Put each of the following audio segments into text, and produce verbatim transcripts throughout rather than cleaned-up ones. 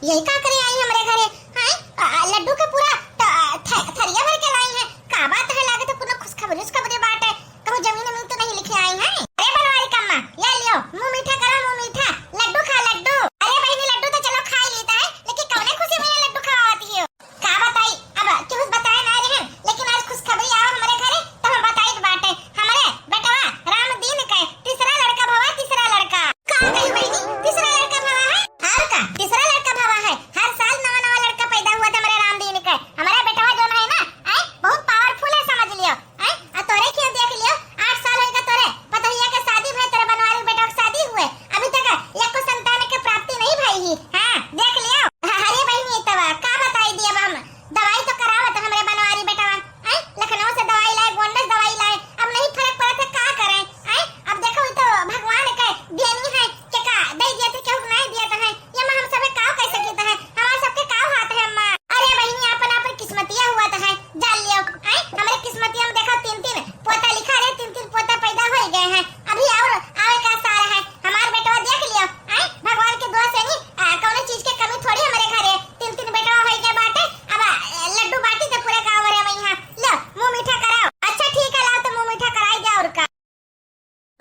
ये का करे आई हमरे घरे? हैं? आ, लड्डू के पूरा त-, थ-, थरिया भर के लाई है। का बात है, लागत है कोनो खुशखबरी, खुशखबरी बात है। कहूँ जमीन, जमीन तो नहीं लिखे आई है? अरे बनवारी कम्मा, ले लियो, मुँह मीठा करो, मुँह मीठा, लड्डू खा, लड्डू। अरे बहिनी, लड्डू तो चलो खा ही लेता है, लेकिन कौने खुशी में ये लड्डू खवावत ही हो? का बताई, अब केहू बताए ना रहे, लेकिन आज खुशखबरी आवा हमरे घरे, तो हम बताई बाटे। हमरे बेटवा रामदीन के तीसरा लड़का भवा, तीसरा लड़का। का कही बहिनी, तीसरा लड़का भवा है? और का, तीसरा लड़का भवा है। हर साल नवा नवा लड़का पैदा हुआ था हमरे रामदीन के। हमारा बेटवा जोन है ना, आए, बहुत powerful है, समझ लियो। आए, आ तोरे क्यों देख लियो, आठ साल होइगा तोरे पतोहिया के शादी भय, तोरे बनवारी बेटवा के शादी हुए, अभी तक एको संतान के प्राप्ति नहीं भई ही। हाँ, देख लियो। ह-, अरे बहिनी, तब का बताई दिया हम, दवाई तो करावत हमरे बनवारी बेटवा, आए, लखनऊ से दवाई लाए, गोंडा से दवाई लाए, अब नहीं फर्क पड़त है, का करें, आए, अब देखो, ई तो भगवान के देनी है, के का दे दिया थे, केहू के नहीं दिया थे, ये में हम सबे का कह सकी थे, हमार सबके का हाथ है अम्मा? अरे बहिनी, आपन आपन किस्मतिया हुआ थे, जान लियो, आए, हमरे किस्मतिया में देखो, तीन तीन पोता लिखा रहे, तीन तीन पोता पैदा हो गए हैं, अभी और आवे का सारा है, हमार बेटवा देख लियो, आए, भगवान के दुआ से नहीं, आ, कौनो चीज के कमी थोड़ी हमरे घरे, तीन तीन बेटवा हो गए बाटे, अब, आ, लड्डू बाटी थे पूरे गाँव रे, वहीं लो, मुँह मीठा कराओ। अच्छा ठीक है, लाओ तो मुँह मीठा कराई दे, और का।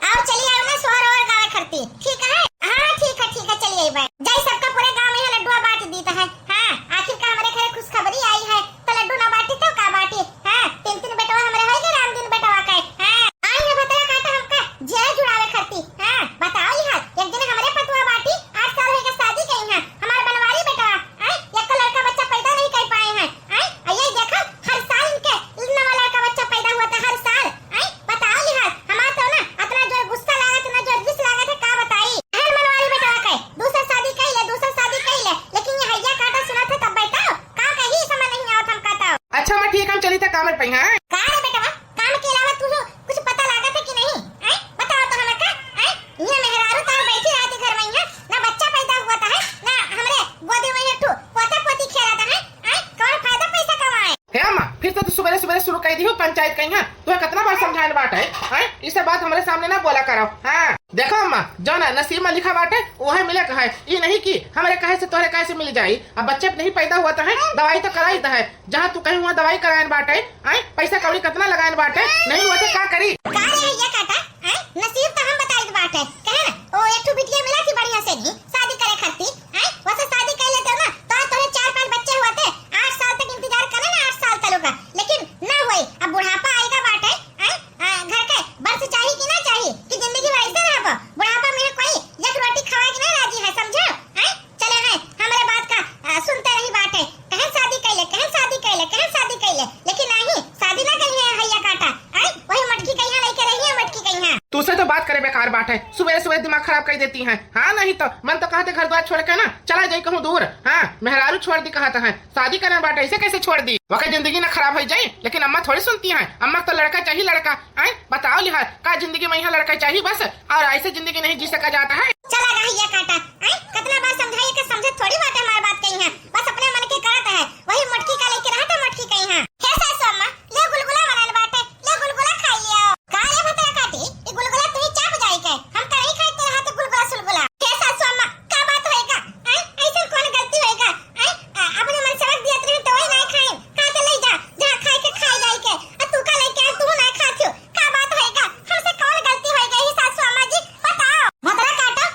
आओ, चली आओ ना, सोहर ओहर गावे खरती। ठीक है? हाँ, ठीक है, ठीक है, चली आई बा। जाई सबका पूरे गाँव में लड्डुआ बाँट दीत है। हाँ, आखिर का हमरे घरे खुशखबरी आई है, तो लड्डू ना बाँटी तो का बाँटी? हाँ, तीन तीन बेटवा हमरे होई गए, रामदीन बेटवा के। हाँ, आई है भतरा काटा हमका जिया जुड़ावे खरती। हाँ, बताओ लिहाज, एक दिन हमरे पतुआ बाँटी, आठ साल होई गए शादी कई है, हमार बनवारी बेटवा, हाँ, एक लड़का बच्चा पैदा नहीं कर पाए हैं, हाँ, और ये देखो, हर साल इनके नवा लड़का बच्चा पैदा हुआ था, हर साल, हाँ, बताओ लिहाज, हमार तो ना अतना जोर गुस्सा लागत, इतना जोर विष लागत है, का बताई। हर मनवारी बेटवा के, दूसर शादी कई ले, दूसर शादी कई ले, लेकिन ये हैया काटा सुनत है तब बताओ, का कही समझ नहीं आवत हमका तो। अच्छा, मैं ठीक, हम चली था काम पे, हाँ? का रे बेटवा, काम के अलावा तू कुछ पता लागत है कि नहीं? हैं? बताओ तो हमका, हैं? ये मेहरारू तार बैठी रहती घर में, यहाँ ना बच्चा पैदा हुआ था, है ना हमरे गोदी में एक ठो पोता पोती खेला था, है, हैं? कौन फायदा पैसा कमाए? हे अम्मा, फिर तो तू सुबेरे सुबेरे शुरू कर दी हो पंचायत कहीं, हाँ? तू कितना बार समझाए बात है, हैं? इसे बात हमारे सामने ना बोला करो, हाँ? देखो अम्मा, जो ना नसीब में लिखा बाटे, वही मिले का है। ई नहीं कि हमरे कहे से तोहरे कहे से मिल जाई। अब बच्चे नहीं पैदा हुआ तो है, दवाई तो कराई तो है। जहाँ तू कहीं वहाँ दवाई करायन बाटे, आए, पैसा कौड़ी कितना लगायन बाटे, नहीं हुआ तो का करी? का रे हैया काटा, आए, नसीब तो हम बताइत बाटे। कहे ना, ओ एक ठो बिटिया मिला थी बढ़िया से जी, शादी करे खातिर, आए, वैसे शादी कर लेते हो ना, तो आज तोहरे चार पांच बच्चे हुआ थे, आठ साल तक इंतजार करे ना, आठ साल तक होगा, लेकिन ना हुई। अब बुढ़ापा आएगा बाटे, आए, आ, घर के बर्स चाही कि ना चाही कि जिंदगी भर ऐसे रहबो? बुढ़ापा में कोई एक रोटी खवाए के ना राजी है, समझो? हैं? चले हैं, हमरे बात का, आ, सुनते रही बाटे। कहे शादी कैले, कहे शादी कैले, कहे शादी कैले, लेकिन नहीं, शादी ना कही है हैया काटा। हैं? वही मटकी कही है, लेके रही है मटकी कही है। तू से तो बात करे बेकार बात है, सुबह सुबह दिमाग खराब कर देती हैं। हाँ, नहीं तो मन तो कहते घर द्वार छोड़ के ना चला जाई कहूँ दूर। हाँ, मेहरारू छोड़ दी कहत है, शादी करे बाटे, ऐसे कैसे छोड़ दी? वकर जिंदगी ना खराब हो जाई, लेकिन अम्मा थोड़ी सुनती हैं। अम्मा तो लड़का चाहिए, लड़का। आय, बताओ लिहाज, का जिंदगी में यहाँ लड़का चाहिए बस, और ऐसे जिंदगी नहीं जी सका जाता है। चला रहा ये काटा, आय, कितना बार समझाइए कि समझे थोड़ी बात है हमारी बात कही है, बस अपने मन के करत है, वही मोटकी का लेके रहता मोटकी कही है। हे सासू अम्मा, ले गुलगुला बनल बाटे, ले गुलगुला खाई लियो। का रे भतरा काटी, ई गुलगुला तू ही चाप जाई के, हम तो नहीं खाई तेरे हाथ गुलगुला सुलगुला। हे सासू अम्मा, का बात होएगा? आय, ऐसे कौन गलती होएगा? आय, आ, अपने मन से रख दिया तू तो वही नहीं खाई, खा के ले जा, जहाँ खाए के खाए जाई के, आ तू का लेके आ, तू नहीं खाती हो। का बात होएगा? हमसे कौन गलती होएगा? ही सासू अम्मा जी, बताओ। भतरा काटा,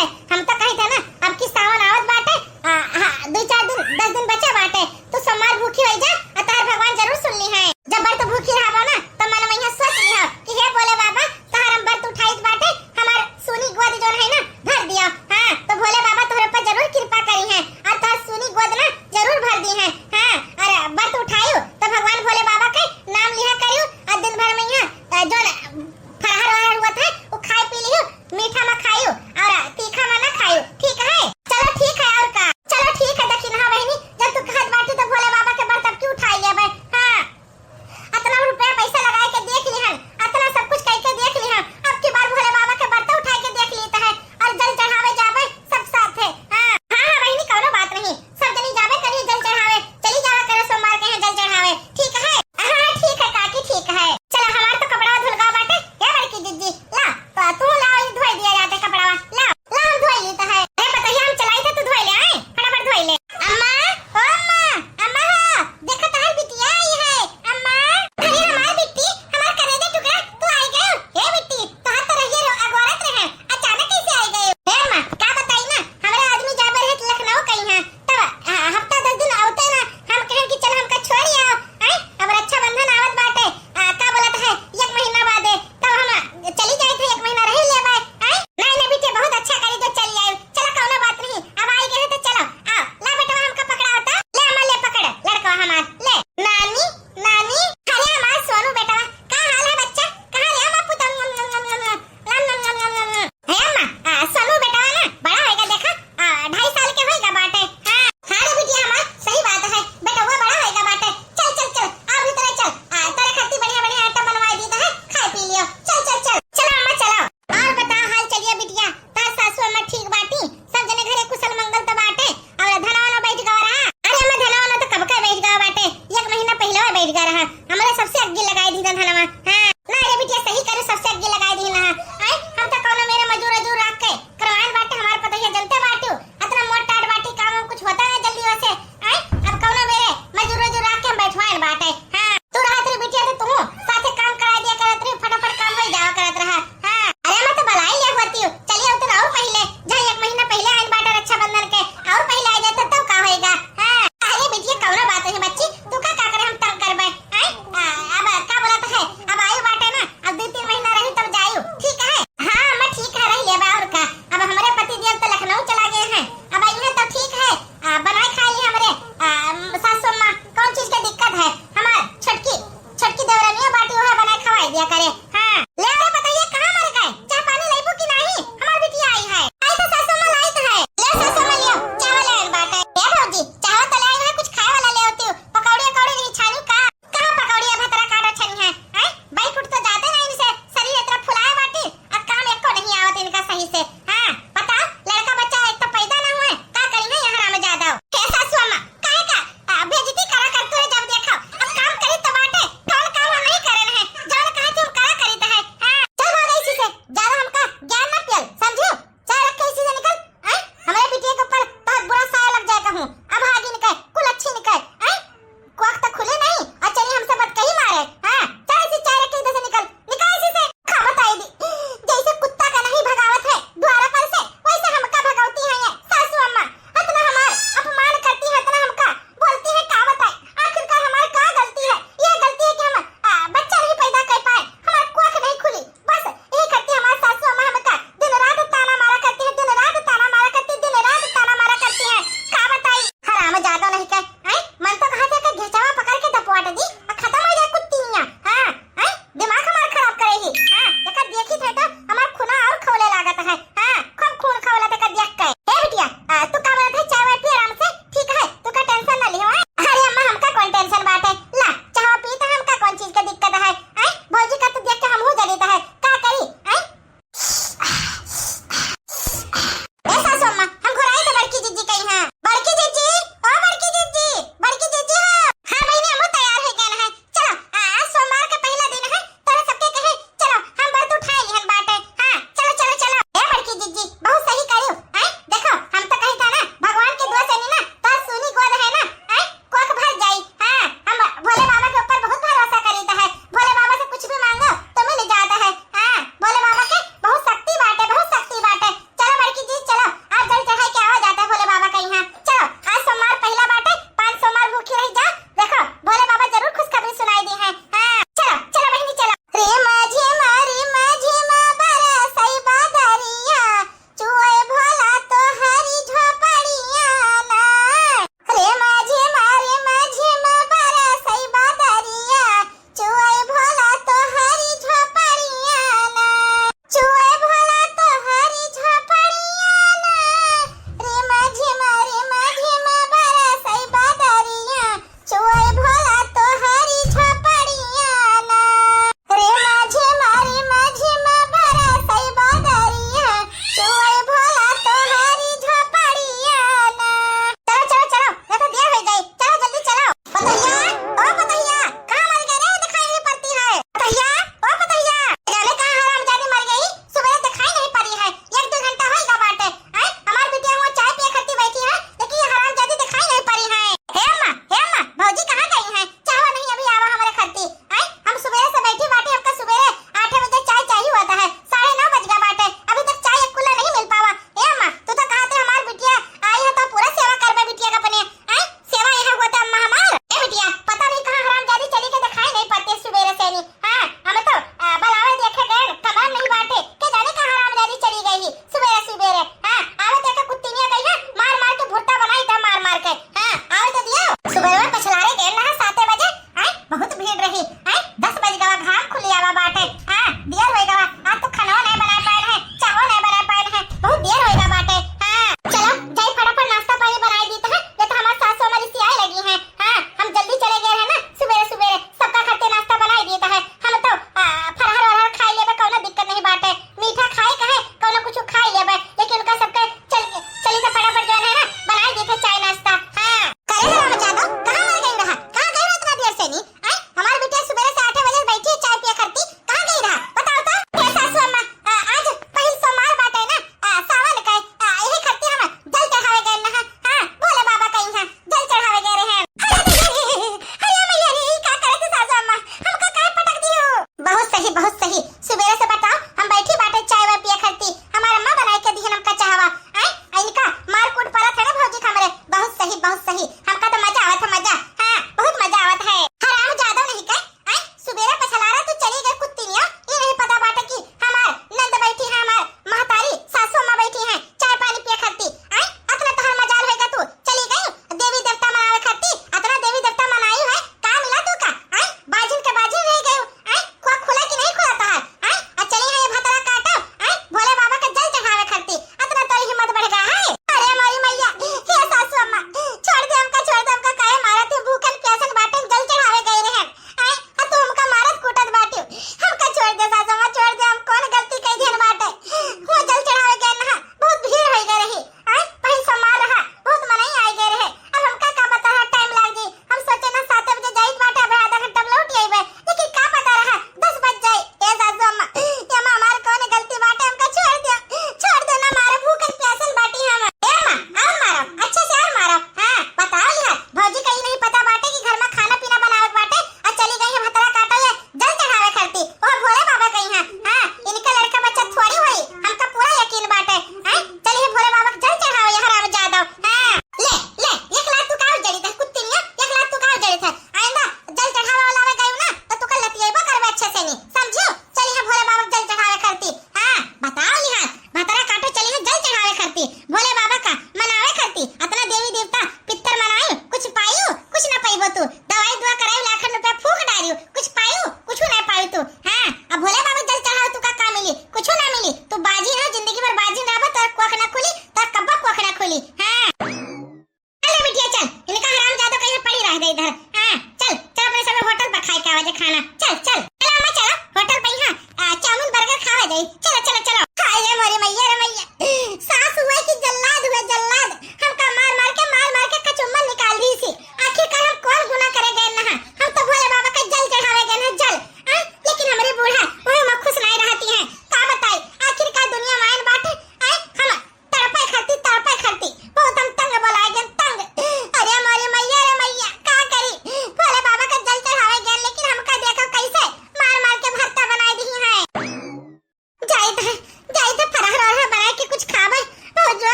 हम तो कही थे ना, अब की सावन आवत बाटे, आ, हाँ, दुइ चार दिन, दस दिन बचा बाटे, तू सोमवार भूखी होइ जा, अउर तोहार भगवान जरूर सुन लिहे। जब बर तू भूखी रहबो ना, तो मन मइहाँ सोच लिहो कि हे भोले बाबा, तोहार हम बरत उठाइत बाटे, हमार सूनी गोद जौन है ना, भर दिया। हाँ, तो भोले बाबा तोहरे पर जरूर कृपा करिहे, अउर तोहार सूनी गोद ना जरूर भर दिहे। हाँ, अउर बरत उठायु, तो भगवान भोले बाबा के नाम लिहा करियु, अउर दिन भर मइहाँ, अ, जौन फरहर वरहर हुवत है, वो खाए पी लियो, मीठा में खायो अउर तीखा में ना खायो।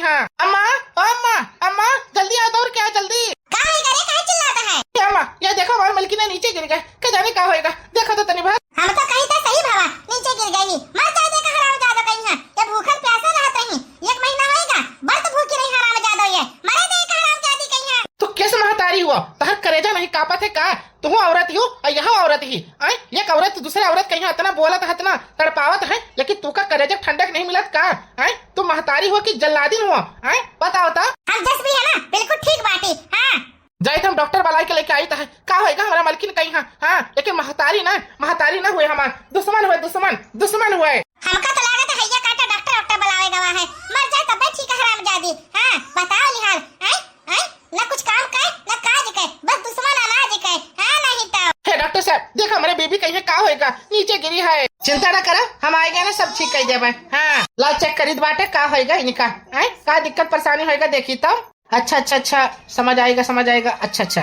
हाँ। अम्मा, ओ अम्मा, अम्मा, जल्दी आओ, दौड़ के आओ, जल्दी। का होइगा रे, काहे चिल्लाता है? ए अम्मा, ये देखो, हमार मलकिन नीचे गिर गए, का जाने का होइगा, देखो तो तनी भर। हम तो कही था सही भवा, नीचे गिर गई, मर जाए देगा हरामजादा कहीं है, ये भूखल प्यासा रहत रही, एक महीना होइगा, बरत भूखी रही हरामजादा ये, मरे देगा हरामजादी कहीं है। तू कैसे महतारी हुआ, तहर करेजा नहीं कांपत है का? तुहू औरत ही हो और यह औरत ही, आय? एक औरत दूसरे औरत कहीं इतना बोलत है, इतना तड़पावत है, लेकिन तू का करेजा ठंडक नहीं मिलत का? आय? तू महतारी हो कि जल्लादिन हो? आय? बताओ तो। हम जस भी है ना, बिल्कुल ठीक बाटी। हाँ। जाइत हम डॉक्टर बुलाए के लेके आइत है। का होइगा हमारा मलकिन कहीं? हाँ, हाँ, लेकिन महतारी ना, महतारी ना हुए हमार, दुश्मन हुए, दुश्मन, दुश्मन हुए। हमका तो लागत है हैया काटा डॉक्टर, डॉक्टर बुलावे गवा है, मर जाए तबे ठीक है हरामजादी। हाँ, बताओ लिहाल, हैं? हैं? ना कुछ काम के, ना काज के, बस दुश्मन अनाज के। हाँ, नहीं तो। हे डॉक्टर साहब, देखो हमरे बीबी कहीं का होइगा, नीचे गिरी है। चिंता ना करा, हम आएगा ना, सब ठीक कर देबे। हाँ, ला चेक करीत बाटे का होइगा इनका, हैं? का दिक्कत परेशानी होइगा देखी तो। अच्छा, अच्छा, अच्छा, समझ आएगा, समझ आएगा। अच्छा, अच्छा,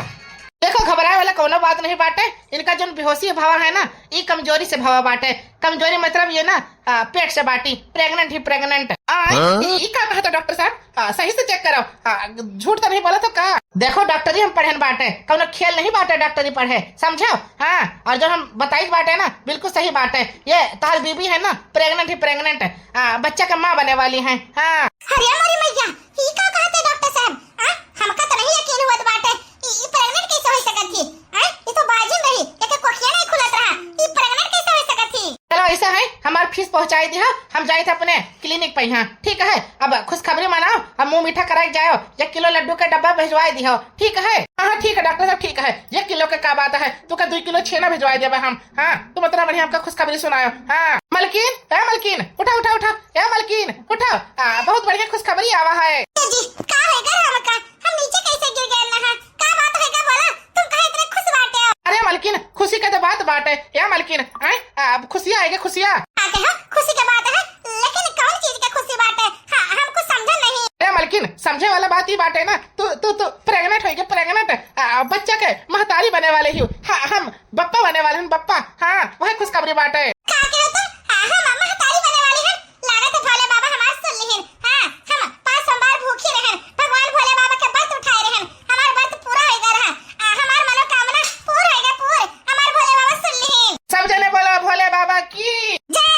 देखो घबराए वाला कौनो बात नहीं बाटे, इनका जोन बेहोशी भवा है ना, ई कमजोरी से भवा बाटे। कमजोरी मतलब ये ना, आ, पेट से बाटी, प्रेग्नेंट ही प्रेग्नेंट। आ, हाँ? ई, ई का कहता डॉक्टर साहब? आ, सही से चेक करो। आ, झूठ तो नहीं बोला तो का? देखो डॉक्टरी हम पढ़ेन बाटे, कौनो खेल नहीं बाटे डॉक्टरी पढ़े, समझो? हाँ, और जो हम बताई बाटे ना, बिल्कुल सही बाटे। ये तहार बीबी है ना, प्रेग्नेंट ही प्रेग्नेंट, आ, बच्चा का माँ बने वाली है। हाँ। अरे हमारी मैया, ई का कहते डॉक्टर साहब? आ, हमका तो नहीं यकीन होत बाटे। ई, ई प्रेग्नेंट कैसे हो सकत थी? आ, ई तो बाजिन रही, एके कोखिया नहीं खुलत रहा। ई प्रेग्नेंट कैसे हो सकत थी? चलो ऐसा है, हमार फीस पहुँचाई दिया, हम जाइत है अपने क्लिनिक पे यहाँ, ठीक है? अब खुशखबरी मनाओ, अब मुँह मीठा कराए जाओ, एक किलो लड्डू का डब्बा भिजवाए दियो, ठीक है? हाँ, हाँ, ठीक है डॉक्टर साहब, ठीक है, एक किलो का का बात है, तू का दुई किलो छेना भिजवाए देबे हम। हाँ, तुम इतना बढ़िया हमका खुशखबरी सुनायो। हाँ, मलकिन, ए मलकिन, उठा, उठा, उठा, ए मलकिन, उठा। आ, बहुत बढ़िया खुशखबरी आवा है। ए जी, का है घर हमका? हम नीचे कैसे गिर गए ना? का बात है, का बोला? तुम काहे इतने खुश बाटे हो? अरे मलकिन, खुशी का तो बात बाटे। ए मलकिन, आए, आ, अब खुशियाँ आएगी, खुशियाँ। आते हो, खुशी का बात है, लेकिन कौन चीज का खुशी बाटे? हाँ, हम कुछ समझे नहीं। अरे मलकिन, समझे वाला बात ही बाटे ना, तू, तू, तू प्रेग्नेंट होइगे, प्रेग्नेंट, आ, बच्चा के महतारी बने वाले ही। हाँ, हम बप्पा बने वाले हैं, बप्पा। हाँ, वह खुशखबरी बाटे। का कहते? हाँ, हम महतारी बने वाली हैं। लागत है भोले बाबा हमार सुन लिहिन। हाँ, हम पाँच सोमवार भूखी रहन, भगवान भोले बाबा के व्रत उठाए रहन, हमार व्रत पूरा होइगा रहा। आ, हमार मनोकामना पूर होइगा, पूर। हमार भोले बाबा सुन लिहिन। सब जने बोलो भोले बाबा की जय।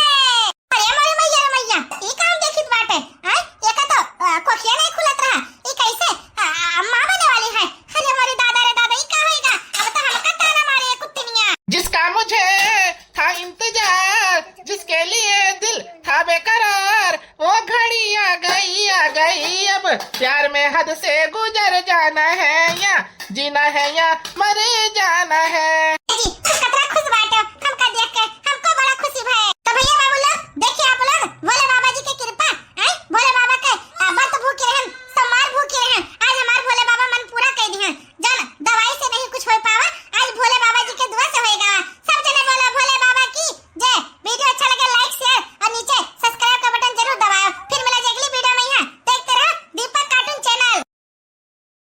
अरे मोरे मैया रे मैया, ई काम देखित बाटे। हाँ, एका तो, आ, कोखिया नहीं खुलत रहा, ई कैसे, आ, आ, माँ बने वाली है? अरे मोरे दादा रे दादा, ई का होइगा? अब तो हमका ताना मारे कुत्तनिया। जिसका मुझे था इंतजार, जिसके लिए दिल था बेकरार, वो घड़ी आ गई, आ गई। अब प्यार में हद से गुजर जाना है या जीना है या मर